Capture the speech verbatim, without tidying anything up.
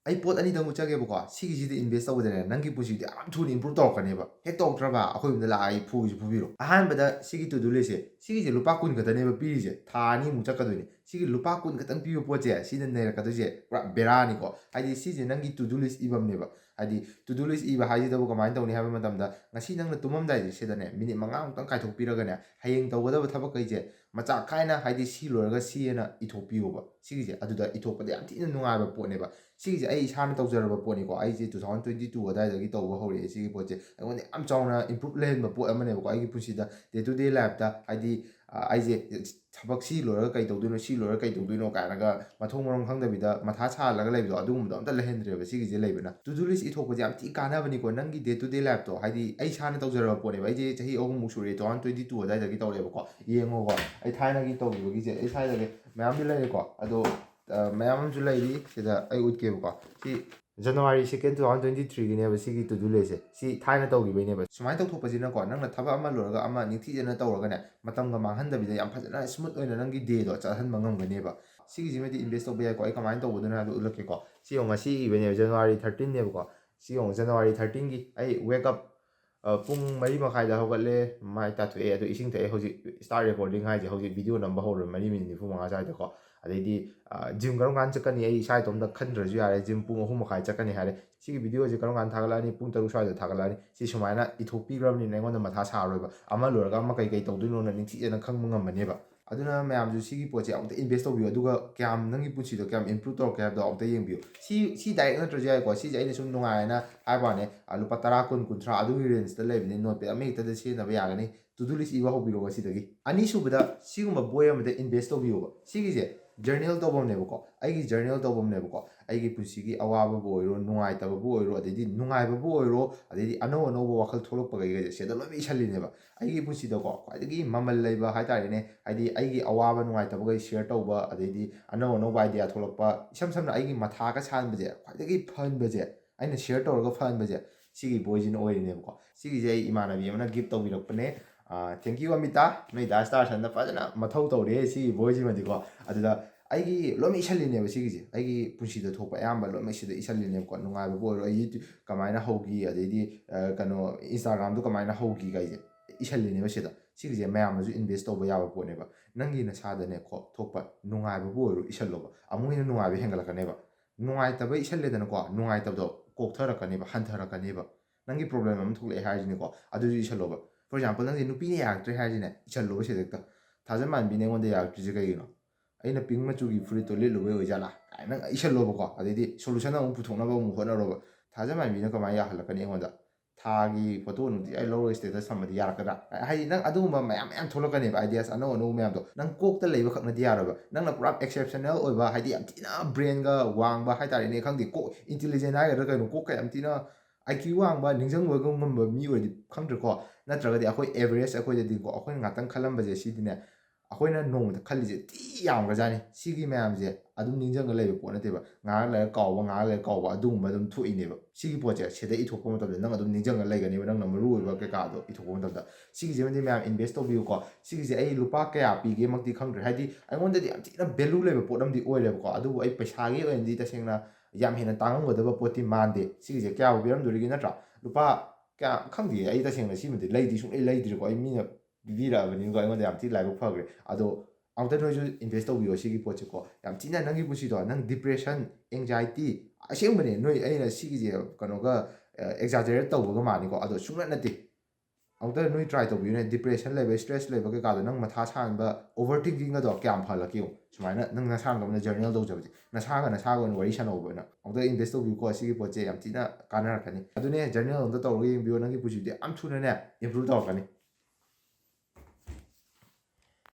ꯑꯩ ꯄꯣꯠ ꯑꯅꯤꯗꯪ ꯎꯠꯆꯒꯦꯕꯀꯣ꯫ ꯁꯤꯒꯤꯁꯤꯗ invest ꯇꯧꯕꯗꯅꯦ, ꯅꯪꯒꯤ ꯄꯨꯟꯁꯤꯗꯤ ꯌꯥꯝ ꯊꯨꯅ improve ꯇꯧꯔꯛꯀꯅꯦꯕ꯫ ꯍꯦꯛ ꯇꯧꯔꯛꯇ꯭ꯔꯕ, ꯑꯩꯈꯣꯏ ꯌꯨꯝꯗ ꯂꯥꯛꯑꯒ ꯑꯩ ꯐꯨꯒꯤꯁꯨ ꯐꯨꯕꯤꯔꯣ꯫ ꯑꯍꯥꯟꯕꯗ ꯁꯤꯒꯤ to do list ꯁꯦ, ꯁꯤꯒꯤꯁꯦ ꯂꯨꯄꯥ ꯀꯨꯟ ꯈꯛꯇꯅꯦꯕ ꯄꯤꯔꯤꯁꯦ, ꯊꯥ ꯑꯅꯤꯃꯨꯛ ꯆꯠꯀꯗꯣꯏꯅꯦ꯫ ꯁꯤꯒꯤ ꯂꯨꯄꯥ ꯀꯨꯟ ꯈꯛꯇꯪ ꯄꯤꯕ ꯄꯣꯠꯁꯦ, ꯁꯤꯗ ꯅꯩꯔꯛꯀꯗꯣꯏꯁꯦ ꯄꯨꯔꯥ ꯕꯦꯔꯥꯅꯤꯀꯣ꯫ ꯍꯥꯏꯗꯤ ꯁꯤꯁꯦ ꯅꯪꯒꯤ to do list ꯏꯕꯝꯅꯦꯕ꯫ ꯍꯥꯏꯗꯤ to do list ꯏꯕ ꯍꯥꯏꯁꯤꯗꯕꯨ ꯀꯃꯥꯏꯅ ꯇꯧꯅꯤ ꯍꯥꯏꯕ ꯃꯇꯝꯗ, ꯉꯁꯤ ꯅꯪꯅ ꯇꯨꯝꯃꯝꯗꯥꯏꯁꯦ ꯁꯤꯗꯅꯦ ꯃꯤꯅꯤꯠ ꯃꯉꯥꯃꯨꯛꯇꯪ ꯀꯥꯏꯊꯣꯛꯄꯤꯔꯒꯅꯦ, ꯍꯌꯦꯡ ꯇꯧꯒꯗꯕ ꯊꯕꯛꯈꯩꯁꯦ ꯃꯆꯥꯛ ꯈꯥꯏꯅ, ꯍꯥꯏꯗꯤ ꯁꯤ ꯂꯣꯏꯔꯒ ꯁꯤ ꯍꯥꯏꯅ ꯏꯊꯣꯛꯄꯤꯌꯣꯕ꯫ ꯁꯤꯒꯤꯁꯦ ꯑꯗꯨꯗ ꯏꯊꯣꯛꯄꯗ ꯌꯥꯝ ꯊꯤꯅ ꯅꯨꯡꯉꯥꯏꯕ ꯄꯣꯠꯅꯦꯕ꯫ ꯁꯤꯒꯤꯁꯦ ꯑꯩ ꯏꯁꯥꯅ ꯇꯧꯖꯔꯕ ꯄꯣꯠꯅꯤꯀꯣ꯫ ꯑꯩꯁꯦ two thousand twenty two ꯑꯗꯥꯏꯗꯒꯤ ꯇꯧꯕ ꯍꯧꯔꯛꯑꯦ ꯁꯤꯒꯤ ꯄꯣꯠꯁꯦ꯫ ꯑꯩꯉꯣꯟꯗ ꯌꯥꯝ ꯆꯥꯎꯅ improve ꯂꯩꯍꯟꯕ ꯄꯣꯠ ꯑꯃꯅꯦꯕꯀꯣ ꯑꯩꯒꯤ ꯄꯨꯟꯁꯤꯗ, day to day lifeꯇ꯫ ꯍꯥꯏꯗꯤ, ꯑ, ꯑꯩꯁꯦ ꯊꯕꯛ ꯁꯤ ꯂꯣꯏꯔꯒ ꯀꯩ ꯇꯧꯗꯣꯏꯅꯣ, ꯁꯤ ꯂꯣꯏꯔꯒ ꯀꯩ ꯇꯧꯗꯣꯏꯅꯣ ꯀꯥꯏꯅꯒ ꯃꯊꯣꯡ ꯃꯔꯝ ꯈꯪꯗꯕꯤꯗ ꯃꯊꯥ ꯁꯥꯍꯜꯂꯒ ꯂꯩꯕꯗꯣ, ꯑꯗꯨꯒꯨꯝꯕꯗꯣ ꯑꯝꯇ ꯂꯩꯍꯟꯗ꯭ꯔꯦꯕ ꯁꯤꯒꯤꯁꯦ ꯂꯩꯕꯅ꯫ To do list ꯏꯊꯣꯛꯄꯁꯦ ꯌꯥꯝ ꯊꯤ ꯀꯥꯟꯅꯕꯅꯤꯀꯣ ꯅꯪꯒꯤ day to day lifeꯇꯣ꯫ ꯍꯥꯏꯗꯤ ꯑꯩ ꯏꯁꯥꯅ ꯇꯧꯖꯔꯕ ꯄꯣꯠꯅꯦꯕ꯫ ꯑꯩꯁꯦ ꯆꯍꯤ ꯑꯍꯨꯝꯃꯨꯛ ꯁꯨꯔꯦ, two thousand twenty two ꯑꯗꯥꯏꯗꯒꯤ ꯇꯧꯔꯛꯑꯦꯕꯀꯣ꯫ ꯌꯦꯡꯉꯣꯀꯣ, ꯑꯩ ꯊꯥꯏꯅꯒꯤ ꯇꯧꯈꯤꯕꯒꯤꯁꯦ, ꯑꯩ ꯁ꯭ꯋꯥꯏꯗꯒꯤ ꯃꯌꯥꯝꯗꯤ ꯂꯩꯔꯦꯀꯣ꯫ ꯑꯗꯣ, ꯑ, ꯃꯌꯥꯝ ꯑꯃꯁꯨ ꯂꯩꯔꯤ, ꯁꯤꯗ ꯑꯩ ꯎꯠꯀꯦꯕꯀꯣ꯫ ꯁꯤ January second two thousand twenty threeꯒꯤꯅꯦꯕ ꯁꯤꯒꯤ to do listꯁꯦ꯫ ꯁꯤ ꯊꯥꯏꯅ ꯇꯧꯈꯤꯕꯩꯅꯦꯕ꯫ ꯁꯨꯃꯥꯏꯅ ꯇꯧꯊꯣꯛꯄꯁꯤꯅꯀꯣ, ꯅꯪꯅ ꯊꯕꯛ ꯑꯃ ꯂꯣꯏꯔꯒ ꯑꯃ ꯅꯤꯡꯊꯤꯖꯅ ꯇꯧꯔꯒꯅꯦ, ꯃꯇꯝꯒ ꯃꯥꯡꯍꯟꯗꯕꯤꯗ ꯌꯥꯝ ꯐꯖꯅ smooth ꯑꯣꯏꯅ ꯅꯪꯒꯤ dayꯗꯣ ꯆꯠꯍꯟꯕ ꯉꯝꯒꯅꯦꯕ꯫ ꯁꯤꯒꯤꯁꯤꯃꯗꯤ invest ꯇꯧꯕ ꯌꯥꯏꯀꯣ꯫ ꯑꯩ ꯀꯃꯥꯏꯅ ꯇꯧꯒꯗꯣꯏꯅꯣ ꯍꯥꯏꯕꯗꯣ ꯎꯠꯂꯛꯀꯦꯀꯣ꯫ ꯁꯤ ꯌꯦꯡꯉꯣ, ꯉꯁꯤ ꯏꯕꯅꯦꯕ, January thirteenꯅꯦꯕꯀꯣ꯫ ꯁꯤ ꯌꯦꯡꯉꯣ, January thirteenꯒꯤ ꯑꯩ wake up, ꯑ, ꯄꯨꯡ ꯃꯔꯤ ꯃꯈꯥꯏꯗ ꯍꯧꯒꯠꯂꯦ, ꯃꯥꯏ ꯇꯥꯊꯣꯛꯑꯦ, ꯑꯗꯨ ꯏꯁꯤꯡ ꯊꯛꯑꯦ꯫ ꯍꯧꯖꯤꯛ start recording ꯍꯥꯏꯁꯦ, ꯍꯧꯖꯤꯛ video ꯅꯝꯕ ꯍꯧꯔꯦ, ꯃꯔꯤ ꯃꯤꯅꯤꯠ ꯅꯤꯐꯨ ꯃꯉꯥ ꯁ꯭ꯋꯥꯏꯗꯀꯣ꯫ ꯑꯗꯩꯗꯤ, ꯑ, gym ꯀꯔꯝ ꯀꯥꯟꯗ ꯆꯠꯀꯅꯤ? ꯑꯩ ꯏꯁꯥ ꯏꯇꯣꯝꯇ ꯈꯟꯗ꯭ꯔꯁꯨ ꯌꯥꯔꯦ, gym ꯄꯨꯡ ꯑꯍꯨꯝ ꯃꯈꯥꯏ ꯆꯠꯀꯅꯤ ꯍꯥꯏꯔꯦ꯫ ꯁꯤꯒꯤ videoꯁꯦ ꯀꯔꯝ ꯀꯥꯟꯗ ꯊꯥꯒꯠꯂꯛꯑꯅꯤ? ꯄꯨꯡ ꯇꯔꯨꯛ ꯁ꯭ꯋꯥꯏꯗ ꯊꯥꯒꯠꯂꯛꯑꯅꯤ꯫ ꯁꯤ ꯁꯨꯃꯥꯏꯅ ꯏꯊꯣꯛꯄꯤꯈ꯭ꯔꯕꯅꯤꯅ ꯑꯩꯉꯣꯟꯗ ꯃꯊꯥ ꯁꯥꯔꯔꯣꯏꯕ꯫ ꯑꯃ ꯂꯣꯏꯔꯒ ꯑꯃ ꯀꯩ ꯀꯩ ꯇꯧꯗꯣꯏꯅꯣꯅ ꯅꯤꯡꯊꯤꯖꯅ ꯈꯪꯕ ꯉꯝꯃꯅꯦꯕ꯫ ꯑꯗꯨꯅ ꯃꯌꯥꯝꯁꯨ ꯁꯤꯒꯤ ꯄꯣꯠꯁꯦ ꯑꯃꯨꯛꯇ invest ꯇꯧꯕꯤꯌꯨ, ꯑꯗꯨꯒ ꯀꯌꯥꯝ ꯅꯪꯒꯤ ꯄꯨꯟꯁꯤꯗꯣ ꯀꯌꯥꯝ improve ꯇꯧꯔꯛꯀꯦ ꯍꯥꯏꯕꯗꯣ ꯑꯃꯨꯛꯇ ꯌꯦꯡꯕꯤꯌꯨ꯫ ꯁꯤ, ꯁꯤ direct ꯅꯠꯇ꯭ꯔꯁꯨ ꯌꯥꯏꯀꯣ꯫ ꯁꯤꯁꯦ ꯑꯩꯅ ꯁꯨꯝ ꯅꯨꯡꯉꯥꯏꯅ ꯍꯥꯏꯕ ꯋꯥꯅꯦ, ꯑ, ꯂꯨꯄꯥ ꯇꯔꯥ, ꯀꯨꯟ, ꯀꯨꯟꯊ꯭ꯔꯥ ꯑꯗꯨꯒꯤ rangeꯇ ꯂꯩꯕꯅꯤ꯫ Notepad ꯑꯃ ꯍꯦꯛꯇꯗ ꯁꯤꯖꯤꯟꯅꯕ ꯌꯥꯒꯅꯤ꯫ To do list ꯏꯕ ꯍꯧꯕꯤꯔꯣ ꯉꯁꯤꯗꯒꯤ꯫ ꯑꯅꯤꯁꯨꯕꯗ, ꯁꯤꯒꯨꯝꯕ ꯕꯣꯏ ꯑꯃꯗ invest ꯇꯧꯕꯤꯌꯣꯕ꯫ ꯁꯤꯒꯤꯁꯦ journal ꯇꯧꯐꯝꯅꯦꯕꯀꯣ, ꯑꯩꯒꯤ journal ꯇꯧꯐꯝꯅꯦꯕꯀꯣ꯫ ꯑꯩꯒꯤ ꯄꯨꯟꯁꯤꯒꯤ ꯑꯋꯥꯕꯕꯨ ꯑꯣꯏꯔꯣ, ꯅꯨꯡꯉꯥꯏꯇꯕꯕꯨ ꯑꯣꯏꯔꯣ, ꯑꯗꯩꯗꯤ ꯅꯨꯡꯉꯥꯏꯕꯕꯨ ꯑꯣꯏꯔꯣ, ꯑꯗꯩꯗꯤ ꯑꯅꯧ ꯑꯅꯧꯕ ꯋꯥꯈꯜ ꯊꯣꯛꯂꯛꯄꯈꯩꯒꯁꯦ ꯁꯤꯗ ꯂꯣꯏꯅ ꯏꯁꯜꯂꯤꯅꯦꯕ꯫ ꯑꯩꯒꯤ ꯄꯨꯟꯁꯤꯗꯀꯣ ꯈ꯭ꯋꯥꯏꯗꯒꯤ ꯃꯃꯜ ꯂꯩꯕ ꯍꯥꯏꯇꯥꯔꯦꯅꯦ, ꯍꯥꯏꯗꯤ ꯑꯩꯒꯤ ꯑꯋꯥꯕ ꯅꯨꯡꯉꯥꯏꯇꯕꯈꯩ share ꯇꯧꯕ, ꯑꯗꯩꯗꯤ ꯑꯅꯧ ꯑꯅꯧꯕ idea ꯊꯣꯛꯂꯛꯄ, ꯏꯁꯝ ꯁꯝꯅ ꯑꯩꯒꯤ ꯃꯊꯥꯒ ꯁꯥꯟꯕꯁꯦ, ꯈ꯭ꯋꯥꯏꯗꯒꯤ ꯐꯍꯟꯕꯁꯦ, ꯑꯩꯅ share ꯇꯧꯔꯒ ꯐꯍꯟꯕꯁꯦ, ꯁꯤꯒꯤ ꯕꯣꯏꯁꯤꯅ ꯑꯣꯏꯔꯤꯅꯦꯕꯀꯣ꯫ ꯁꯤꯒꯤꯁꯦ ꯑꯩ ꯏꯃꯥꯟꯅꯕꯤ ꯑꯃꯅ gift ꯇꯧꯕꯤꯔꯛꯄꯅꯦ꯫ Ah, thank you Amita, ꯅꯣꯏ ꯗꯥ ꯁ꯭ꯇꯥꯔꯁꯟꯗ ꯐꯖꯅ ꯃꯊꯧ ꯇꯧꯔꯦ ꯁꯤꯒꯤ ꯕꯣꯏꯁꯤꯃꯗꯤꯀꯣ꯫ ꯑꯗꯨꯗ ꯑꯩꯒꯤ ꯂꯣꯏꯅꯃꯛ ꯏꯁꯜꯂꯤꯅꯦꯕ ꯁꯤꯒꯤꯁꯦ꯫ ꯑꯩꯒꯤ ꯄꯨꯟꯁꯤꯗ ꯊꯣꯛꯄ ꯑꯌꯥꯝꯕ ꯂꯣꯏꯅꯃꯛ ꯁꯤꯗ ꯏꯁꯜꯂꯤꯅꯦꯕꯀꯣ꯫ ꯅꯨꯡꯉꯥꯏꯕꯕꯨ ꯑꯣꯏꯔꯣ, ꯑꯩ YouTube ꯀꯃꯥꯏꯅ ꯍꯧꯈꯤ, ꯑꯗꯩꯗꯤ ꯀꯩꯅꯣ, Instagramꯗꯣ ꯀꯃꯥꯏꯅ ꯍꯧꯈꯤ ꯀꯥꯏꯁꯦ ꯏꯁꯜꯂꯤꯅꯦꯕ ꯁꯤꯗ꯫ ꯁꯤꯒꯤꯁꯦ ꯃꯌꯥꯝꯅꯁꯨ invest ꯇꯧꯕ ꯌꯥꯕ ꯄꯣꯠꯅꯦꯕ꯫ ꯅꯪꯒꯤ ꯅꯁꯥꯗꯅꯦꯀꯣ ꯊꯣꯛꯄ ꯅꯨꯡꯉꯥꯏꯕꯕꯨ ꯑꯣꯏꯔꯣ ꯏꯁꯜꯂꯣꯕ, ꯑꯃꯨꯛ ꯍꯦꯟꯅ ꯅꯨꯡꯉꯥꯏꯕ ꯍꯦꯟꯒꯠꯂꯛꯀꯅꯦꯕ꯫ ꯅꯨꯡꯉꯥꯏꯇꯕ ꯏꯁꯜꯂꯦꯗꯅꯀꯣ, ꯅꯨꯡꯉꯥꯏꯇꯕꯗꯣ ꯀꯣꯛꯊꯔꯛꯀꯅꯦꯕ, ꯍꯟꯊꯔꯛꯀꯅꯦꯕ꯫ ꯅꯪꯒꯤ problem ꯑꯃ ꯊꯣꯛꯂꯛꯑꯦ ꯍꯥꯏꯔꯤꯁꯤꯅꯦꯀꯣ, ꯑꯗꯨꯁꯨ ꯏꯁꯜꯂꯣꯕ꯫ For example, ꯅꯪꯁꯦ ꯅꯨꯄꯤꯅ ꯌꯥꯔꯛꯇ꯭ꯔꯦ ꯍꯥꯏꯔꯤꯁꯤꯅꯦ, ꯏꯁꯜꯂꯣꯕ ꯁꯤꯗ ꯍꯦꯛꯇ꯫ ꯊꯥꯖꯃꯥꯟꯕꯤꯅ ꯑꯩꯉꯣꯟꯗ ꯌꯥꯔꯛꯇ꯭ꯔꯤꯁꯦ ꯀꯩꯒꯤꯅꯣ? ꯑꯩꯅ pink ꯃꯆꯨꯒꯤ ꯐꯨꯔꯤꯠꯇꯣ ꯂꯤꯠꯂꯨꯕꯩ ꯑꯣꯏꯖꯥꯠꯂꯥ ꯀꯥꯏꯅ ꯅꯪ ꯏꯁꯜꯂꯣꯕꯀꯣ꯫ ꯑꯗꯩꯗꯤ solution ꯑꯃꯨꯛ ꯄꯨꯊꯣꯛꯅꯕ ꯑꯃꯨꯛ ꯍꯣꯠꯅꯔꯣꯕ꯫ ꯊꯥꯖꯃꯥꯟꯕꯤꯅ ꯀꯃꯥꯏꯅ ꯌꯥꯍꯜꯂꯛꯀꯅꯤ ꯑꯩꯉꯣꯟꯗ? ꯊꯥꯒꯤ ꯐꯣꯇꯣ ꯅꯨꯡꯇꯤ ꯑꯩ ꯂꯧꯔꯒ status ꯊꯝꯃꯗꯤ ꯌꯥꯔꯛꯀꯗ꯭ꯔꯥ? ꯍꯥꯏꯗꯤ ꯅꯪ ꯑꯗꯨꯒꯨꯝꯕ ꯃꯌꯥꯝ ꯃꯌꯥꯝ ꯊꯣꯛꯂꯛꯀꯅꯦꯕ, ideas ꯑꯅꯧ ꯑꯅꯧꯕ ꯃꯌꯥꯝꯗꯣ꯫ ꯅꯪ ꯀꯣꯛꯇ ꯂꯩꯕ ꯈꯛꯅꯗꯤ ꯌꯥꯔꯣꯏꯕ꯫ ꯅꯪꯅ ꯄꯨꯔꯥ exceptional ꯑꯣꯏꯕ, ꯍꯥꯏꯗꯤ ꯌꯥꯝ ꯊꯤꯅ brainꯒ ꯋꯥꯡꯕ ꯍꯥꯏꯇꯥꯔꯦꯅꯦ, ꯈꯪꯗꯦ, ꯀꯣꯛ intelligent ꯍꯥꯏꯒꯗ꯭ꯔꯥ ꯀꯩꯅꯣ, ꯀꯣꯛꯀ ꯌꯥꯝ ꯊꯤꯅ IQ ꯋꯥꯡꯕ, ꯅꯤꯡꯁꯤꯡꯕ ꯉꯝꯕ ꯃꯤ ꯑꯣꯏꯔꯗꯤ ꯈꯪꯗ꯭ꯔꯦꯀꯣ꯫ ꯅꯠꯇ꯭ꯔꯒꯗꯤ ꯑꯩꯈꯣꯏ average ꯑꯩꯈꯣꯏꯗꯗꯤꯀꯣ, ꯑꯩꯈꯣꯏꯅ ꯉꯥꯛꯇꯪ ꯈꯜꯂꯝꯕꯁꯦ ꯁꯤꯗꯤꯅꯦ, ꯑꯩꯈꯣꯏꯅ ꯅꯣꯡꯃꯗ ꯈꯜꯂꯤꯁꯦ ꯊꯤ ꯌꯥꯝꯈ꯭ꯔꯖꯥꯠꯅꯤ꯫ ꯁꯤꯒꯤ ꯃꯌꯥꯝꯁꯦ ꯑꯗꯨꯝ ꯅꯤꯡꯁꯤꯡꯉ ꯂꯩꯕ ꯄꯣꯠ ꯅꯠꯇꯦꯕ꯫ ꯉꯥꯏꯍꯥꯛ ꯂꯩꯔꯒ ꯀꯥꯎꯕ, ꯉꯥꯏꯍꯥꯛ ꯂꯩꯔꯒ ꯀꯥꯎꯕ, ꯑꯗꯨꯒꯨꯝꯕ ꯑꯗꯨꯝ ꯊꯣꯛꯏꯅꯦꯕ꯫ ꯁꯤꯒꯤ ꯄꯣꯠꯁꯦ ꯁꯤꯗ ꯏꯊꯣꯛꯄ ꯃꯇꯝꯗ ꯅꯪ ꯑꯗꯨꯝ ꯅꯤꯡꯁꯤꯡꯉ ꯂꯩꯒꯅꯦꯕ, ꯅꯪꯅ ꯃꯔꯨ ꯑꯣꯏꯕ ꯀꯩꯀꯥꯗꯣ ꯏꯊꯣꯛꯄ ꯃꯇꯝꯗ꯫ ꯁꯤꯒꯤꯁꯤꯃꯗꯤ ꯃꯌꯥꯝ invest ꯇꯧꯕꯤꯌꯨꯀꯣ꯫ ꯁꯤꯒꯤꯁꯦ ꯑꯩ ꯂꯨꯄꯥ ꯀꯌꯥ ꯄꯤꯒꯦꯃꯛꯇꯤ ꯈꯪꯗ꯭ꯔꯦ, ꯍꯥꯏꯗꯤ ꯑꯩꯉꯣꯟꯗꯗꯤ ꯌꯥꯝ ꯊꯤꯅ value ꯂꯩꯕ ꯄꯣꯠ ꯑꯃꯗꯤ ꯑꯣꯏꯔꯦꯕꯀꯣ꯫ ꯑꯗꯨꯕꯨ ꯑꯩ ꯄꯩꯁꯥꯒꯤ ꯑꯣꯏꯅꯗꯤ ꯇꯁꯦꯡꯅ ꯌꯥꯝ ꯍꯦꯟꯅ ꯇꯥꯡꯉꯝꯒꯗꯕ ꯄꯣꯠꯇꯤ ꯃꯥꯟꯗꯦ꯫ ꯁꯤꯒꯤꯁꯦ ꯀꯌꯥꯕꯨ ꯄꯤꯔꯝꯗꯣꯔꯤꯒꯦ ꯅꯠꯇ꯭ꯔꯥ? ꯂꯨꯄꯥ ꯀꯌꯥ ꯈꯪꯗꯦ, ꯑꯩ ꯇꯁꯦꯡꯅ ꯁꯤꯃꯗꯤ ꯂꯩꯗꯤ ꯁꯨꯡꯂꯩ ꯂꯩꯗ꯭ꯔꯤꯀꯣ꯫ ꯑꯩ ꯃꯤꯅ ꯄꯤꯕꯤꯔꯛꯑꯕꯅꯤꯅꯀꯣ, ꯑꯩꯉꯣꯟꯗ ꯌꯥꯝ ꯊꯤ ꯂꯥꯏꯕꯛ ꯐꯈ꯭ꯔꯦ꯫ ꯑꯗꯣ ꯑꯃꯨꯛꯇ ꯅꯣꯏꯁꯨ invest ꯇꯧꯕꯤꯌꯣ ꯁꯤꯒꯤ ꯄꯣꯠꯁꯦꯀꯣ꯫ ꯌꯥꯝ ꯊꯤꯅ ꯅꯪꯒꯤ ꯄꯨꯟꯁꯤꯗꯣ, ꯅꯪ depression, anxiety, ꯑꯁꯦꯡꯕꯅꯦ, ꯅꯣꯏ, ꯑꯩꯅ ꯁꯤꯒꯤꯁꯦ ꯀꯩꯅꯣꯒ, ꯑ, exaggerate ꯇꯧꯕꯒ ꯃꯥꯅꯤꯀꯣ, ꯑꯗꯣ ꯁꯨꯡꯅꯠ ꯅꯠꯇꯦ꯫ ꯑꯃꯨꯛꯇ ꯅꯣꯏ try ꯇꯧꯕꯤꯌꯨꯅꯦ꯫ Depression ꯂꯩꯕ, stress ꯂꯩꯕ ꯀꯩꯀꯥꯗꯣ, ꯅꯪ ꯃꯊꯥ ꯁꯥꯍꯟꯕ, overthinking ꯒꯗꯣ ꯀꯌꯥꯝ ꯐꯍꯜꯂꯛꯀꯦ ꯌꯦꯡꯉꯨ꯫ ꯁꯨꯃꯥꯏꯅ ꯅꯪ ꯅꯁꯥꯅ ꯉꯝꯅ journal ꯇꯧꯖꯕꯁꯦ, ꯅꯁꯥꯒ ꯅꯁꯥꯒ ꯑꯣꯏꯅ ꯋꯥꯔꯤ ꯁꯥꯟꯅꯧꯕ ꯑꯣꯏꯅ꯫ ꯑꯃꯨꯛꯇ invest ꯇꯧꯕꯤꯌꯨꯀꯣ ꯁꯤꯒꯤ ꯄꯣꯠꯁꯦ, ꯌꯥꯝ ꯊꯤꯅ ꯀꯥꯟꯅꯔꯛꯀꯅꯤ꯫ ꯑꯗꯨꯅꯦ, journal ꯑꯝꯇ ꯇꯧꯔꯒ ꯌꯦꯡꯕꯤꯌꯣ, ꯅꯪꯒꯤ ꯄꯨꯟꯁꯤꯗꯤ ꯌꯥꯝ ꯊꯨꯅꯅꯦ improve ꯇꯧꯔꯛꯀꯅꯤ꯫